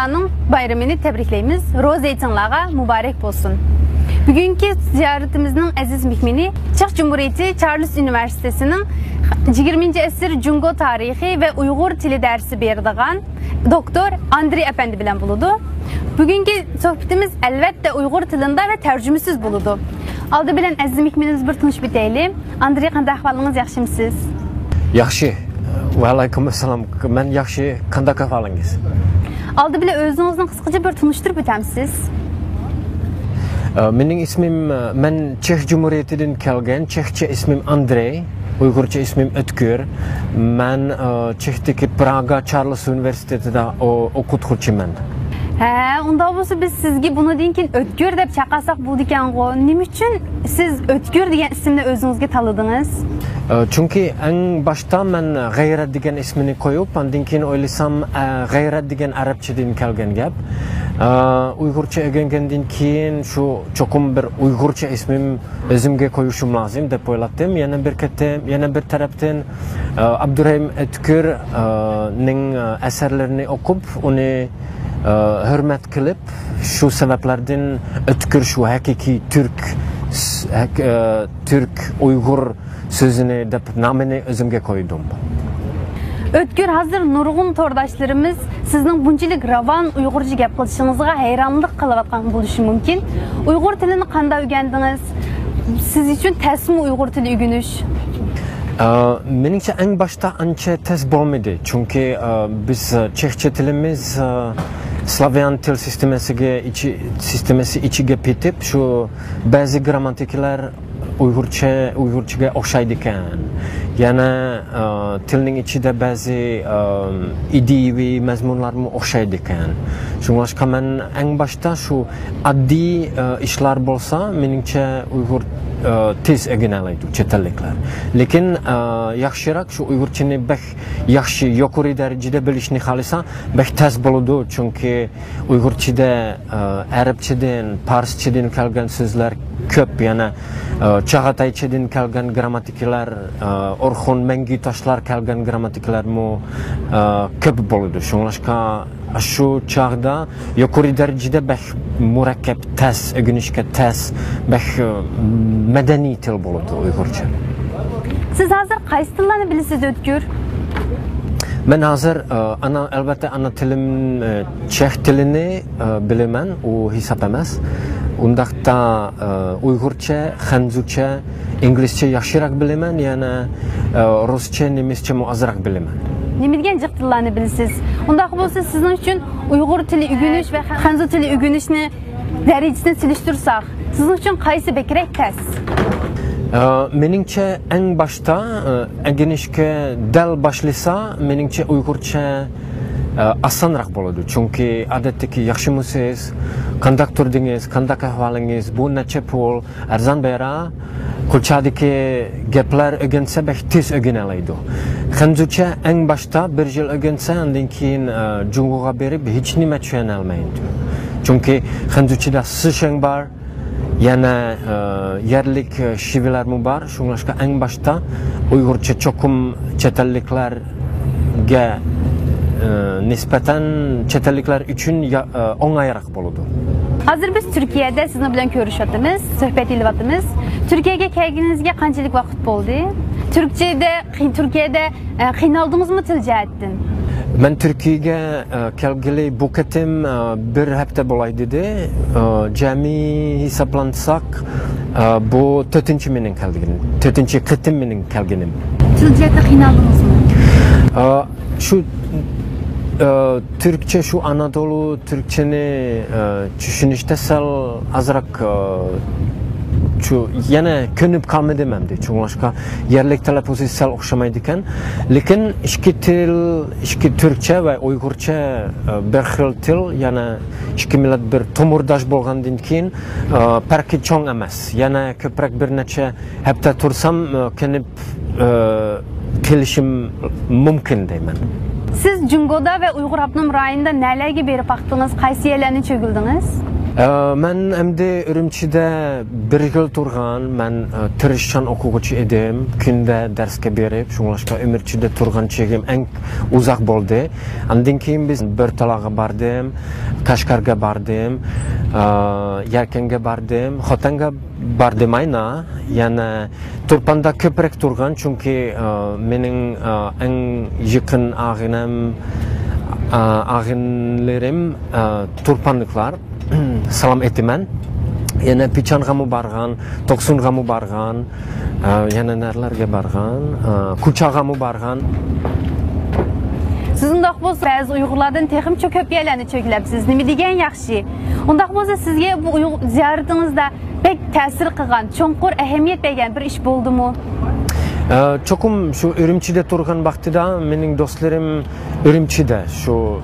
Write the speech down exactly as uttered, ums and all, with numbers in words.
ئۇيغۇرلارنىڭ بايرىمىنى تەبرىكلەيمىز. روزى ئېيتىڭلارغا مۇبارەك بولسۇن. بۈگۈنكى زىيارىتىمىزنىڭ ئەزىز مېھمىنى چېخ جۇمھۇرىيىتى چارلىز ئۇنىۋېرسىتېتىنىڭ يىگىرمىنچى ئەسىر جۇڭگو تارىخى ۋە ئۇيغۇر تىلى دەرسى بېرىدىغان دوكتور ئاندرېي ئەپەندى بىلەن بولىدۇ. بۈگۈنكى سۆھبىتىمىز، ئەلۋەتتە، ئۇيغۇر تىلىدا ۋە تەرجىمىسىز بولىدۇ. ئالدى بىلەن ئەزىز مېھمىنىمىز بىر تونۇشۇپ ئۆتەيلى. ئاندرېي، قانداق ئەھۋالىڭىز، ياخشىمۇسىز؟ ياخشى. ۋەئەلەيكۇم ئەسسالام. مەن ياخشى. قانداق ئەھۋالىڭىز؟ ئالدى بىلەن ئۆزىڭىزنى قىسقىچە بىر تونۇشتۇرۇپ ئۆتەمسىز؟ ئە، مېنىڭ ئىسمىم، ئە، مەن چېخ جۇمھۇرىيىتىدىن كەلگەن، چېخچە ئىسمىم ئاندرېي، ئۇيغۇرچە ئىسمىم ئۆتكۈر. مەن، ئە، چېختىكى پراگا چارلىز ئۇنىۋېرسىتېتىدا ئو-، ئوقۇتقۇچىمەن. ھە، ئۇنداق بولسا بىز سىزگە بۇنىڭدىن كېيىن ئۆتكۈر دەپ چاقىرساق بولىدىكەنغۇ. نېمە ئۈچۈن سىز ئۆتكۈر دېگەن ئىسىمنى ئۆزىڭىزگە تاللىدىڭىز؟ ئە، چۈنكى ئەڭ باشتا مەن غەيرەت دېگەن ئىسمىنى قويۇپ، ئاندىن كېيىن ئويلىسام، ئە، غەيرەت دېگەن ئەرەبچىدىن كەلگەن گەپ. ئە، ئۇيغۇرچە ئۆگەنگەندىن كېيىن شۇ چوقۇم بىر ئۇيغۇرچە ئىسمىم ئۆزۈمگە قويۇشۇم لازىم دەپ ئويلاتتىم. يەنە بىر قېتىم، يەنە بىر تەرەپتىن، ئە، ئابدۇرەھىم ئۆتكۈر، ئە، نىڭ، ئە، ئەسەرلىرىنى ئوقۇپ، ئۇنى، ئە، ھۆرمەت قىلىپ، شۇ سەۋەبلەردىن ئۆتكۈر شۇ ھەقىقىي تۈرك، س-، ھەق-، ئە، تۈرك، ئۇيغۇر سۆزىنى دەپ نامىنى ئۆزۈمگە قويدۇم. ئۆتكۈر، ھازىر نۇرغۇن تورداشلىرىمىز سىزنىڭ بۇنچىلىك راۋان ئۇيغۇرچە گەپ قىلىشىڭىزغا ھەيرانلىق قىلىۋاتقان بولۇشى مۇمكىن. ئۇيغۇر تىلىنى قانداق ئۆگەندىڭىز؟ سىز ئۈچۈن تەسمۇ ئۇيغۇر تىلى ئۆگىنىش؟ ئە، مېنىڭچە ئەڭ باشتا ئانچە تەس بولمىدى. چۈنكى، ئە، بىز، ئە، چېخچە تىلىمىز، ئە، سلاۋيان تىل سىستېمىسىگە ئىچى-، سىستېمىسى ئىچىگە پېتىپ، شۇ بەزى گرامماتىكىلار ئۇيغۇرچە، ئۇيغۇرچىگە ئوخشايدىكەن. يەنە، ئە، تىلنىڭ ئىچىدە بەزى، ئە، ئىدىيىۋى مەزمۇنلارمۇ ئوخشايدىكەن. شۇڭلاشقا مەن ئەڭ باشتا شۇ ئاددىي، ئە، ئىشلار بولسا، مېنىڭچە ئۇيغۇر، ئە، تېز ئۆگىنەلەيدۇ چەت ئەللىكلەر. لېكىن، ئە، ياخشىراق شۇ ئۇيغۇرچىنى بەك ياخشى، يۇقىرى دەرىجىدە بىلىشنى خالىسا، بەك تەس بولىدۇ. چۈنكى ئۇيغۇرچىدە، ئە، ئەرەبچىدىن، پارسچىدىن كەلگەن سۆزلەر كۆپ. يەنە، ئە، چاغاتايچىدىن كەلگەن گرامماتىكىلار، ئە، ئورخۇن مەڭگۈ تاشلار كەلگەن گرامماتىكىلارمۇ، ئە، كۆپ بولىدۇ. شۇڭلاشقا شۇ چاغدا يۇقىرى دەرىجىدە بەك مۇرەككەپ، تەس، ئۆگىنىشكە تەس، بەك، ئە، مەدەنىي تىل بولىدۇ ئۇيغۇرچە. سىز ھازىر قايسى تىللارنى بىلىسىز، ئۆتكۈر؟ مەن ھازىر، ئە، ئانا، ئەلۋەتتە، ئانا تىلىم، ئە، چېخ تىلىنى، ئە، بىلىمەن، ئۇ ھېساب ئەمەس. ئۇنداقتا، ئە، ئۇيغۇرچە، خەنزۇچە، ئىنگلىزچە ياخشىراق بىلىمەن، يەنە، ئە، رۇسچە، نېمىسچىمۇ ئازراق بىلىمەن. نېمە دېگەن جىق تىللارنى بىلىسىز؟ ئۇنداق بولسا سىزنىڭ ئۈچۈن ئۇيغۇر تىلى ئۆگىنىش ۋە خەنزۇ تىلى ئۆگىنىشنى دەرىجىسىنى سېلىشتۇرساق، سىزنىڭ ئۈچۈن قايسى بەكرەك تەس؟ ئە، مېنىڭچە ئەڭ باشتا، ئە، ئۆگىنىشكە دەل باشلىسا، مېنىڭچە ئۇيغۇرچە، ئە، ئاسانراق بولىدۇ. چۈنكى ئادەتتىكى «ياخشىمۇسىز؟» «قانداق تۇردىڭىز؟» «قانداق ئەھۋالىڭىز؟» «بۇ نەچچە پۇل؟» «ئەرزان بەرە؟» قۇلچادىكى گەپلەر ئۆگەنسە بەك تېز ئۆگىنەلەيدۇ. خەنزۇچە ئەڭ باشتا بىر يىل ئۆگەنسە، ئاندىن كېيىن، ئە، جۇڭگوغا بېرىپ ھېچ نېمە چۈشەنەلمەيدۇ. چۈنكى خەنزۇچىدا سىشېڭ بار، يەنە، ئە، يەرلىك، ئە، شېۋىلەرمۇ بار. شۇڭلاشقا ئەڭ باشتا ئۇيغۇرچە چوقۇم چەت ئەللىكلەرگە، ئە، نىسبەتەن چەت ئەللىكلەر ئۈچۈن يا-، ئە، ئوڭايراق بولىدۇ. ھازىر بىز تۈركىيەدە سىزنىڭ بىلەن كۆرۈشۈۋاتىمىز، سۆھبەت ئېلىۋاتىمىز. تۈركىيەگە كەلگىنىڭىزگە قانچىلىك ۋاقىت بولدى؟ تۈركچىدە، قىي-، تۈركىيەدە، ئە، قىينالدىڭىزمۇ تىل جەھەتتىن؟ مەن تۈركىيەگە، ئە، كەلگىلى بۇ قېتىم، ئە، بىر ھەپتە بولاي دېدى. ئە، جەمئىي ھېسابلانساق، ئە، بۇ تۆتىنچى مېنىڭ كەلگىنىم، تۆتىنچى قېتىم مېنىڭ كەلگىنىم. تىل جەھەتتە قىينالدىڭىزمۇ؟ ئە، شۇ، ئە، تۈركچە، شۇ ئانادولۇ تۈركچىنى، ئە، چۈشىنىشتە سەل ئازراق، ئە، شۇ يەنە كۆنۈپ قالمىدىم ئەمدى. شۇڭلاشقا يەرلىك تەلەپپۇزى سەل ئوخشىمايدىكەن. لېكىن ئىككى تىل، ئىككى تۈركچە ۋە ئۇيغۇرچە، ئە، بىر خىل تىل، يەنە ئىككى مىللەت بىر تومۇرداش بولغاندىن كېيىن، ئە، پەرقى چوڭ ئەمەس. يەنە كۆپرەك بىر نەچچە ھەپتە تۇرسام، ئە، كۆنۈپ ئى، قېلىشىم مۇمكىن دەيمەن. سىز جۇڭگودا ۋە ئۇيغۇر ئاپتونوم رايونىدا نەلەرگە بېرىپ باقتىڭىز؟ قايسى يەرلەرنى چۆگۈلدىڭىز؟ ئە، مەن ئەمدى ئۈرۈمچىدە بىر يىل تۇرغان. مەن، ئە، تىرىشچان ئوقۇغۇچى ئىدىم. كۈندە دەرسكە بېرىپ، شۇڭلاشقا ئۈرۈمچىدە تۇرغان چېغىم ئەڭ ئۇزاق بولدى. ئاندىن كېيىن بىز بۆرتالاغا باردىم، قەشقەرگە باردىم، ئە، يەركەنگە باردىم، خوتەنگە باردىم ئاينا. يەنە تۇرپاندا كۆپرەك تۇرغان، چۈنكى، ئە، مېنىڭ، ئە، ئەڭ يېقىن ئاغىنەم، ئە، ئاغىنىلىرىم، ئە، تۇرپانلىقلار. سالام ئېيتىمەن. يەنە پىچانغىمۇ بارغان، توقسۇنغىمۇ بارغان، ئە، يەنە نەرلەرگە بارغان، ئە، كۇچاغىمۇ بارغان. سىز ئۇنداق بولسا، بەزى ئۇيغۇرلاردىن تېخىمۇ كۆپ يەرلەرنى چۆگىلەپسىز. نېمە دېگەن ياخشى. ئۇنداق بولسا، سىزگە بۇ ئۇيغۇر زىيارىتىڭىزدە بەك تەسىر قىلغان، چوڭقۇر ئەھمىيەت بەرگەن بىر ئىش بولدىمۇ؟ ئە، چوقۇم شۇ ئۈرۈمچىدە تۇرغان ۋاقتىدا مېنىڭ دوستلىرىم ئۈرۈمچىدە، شۇ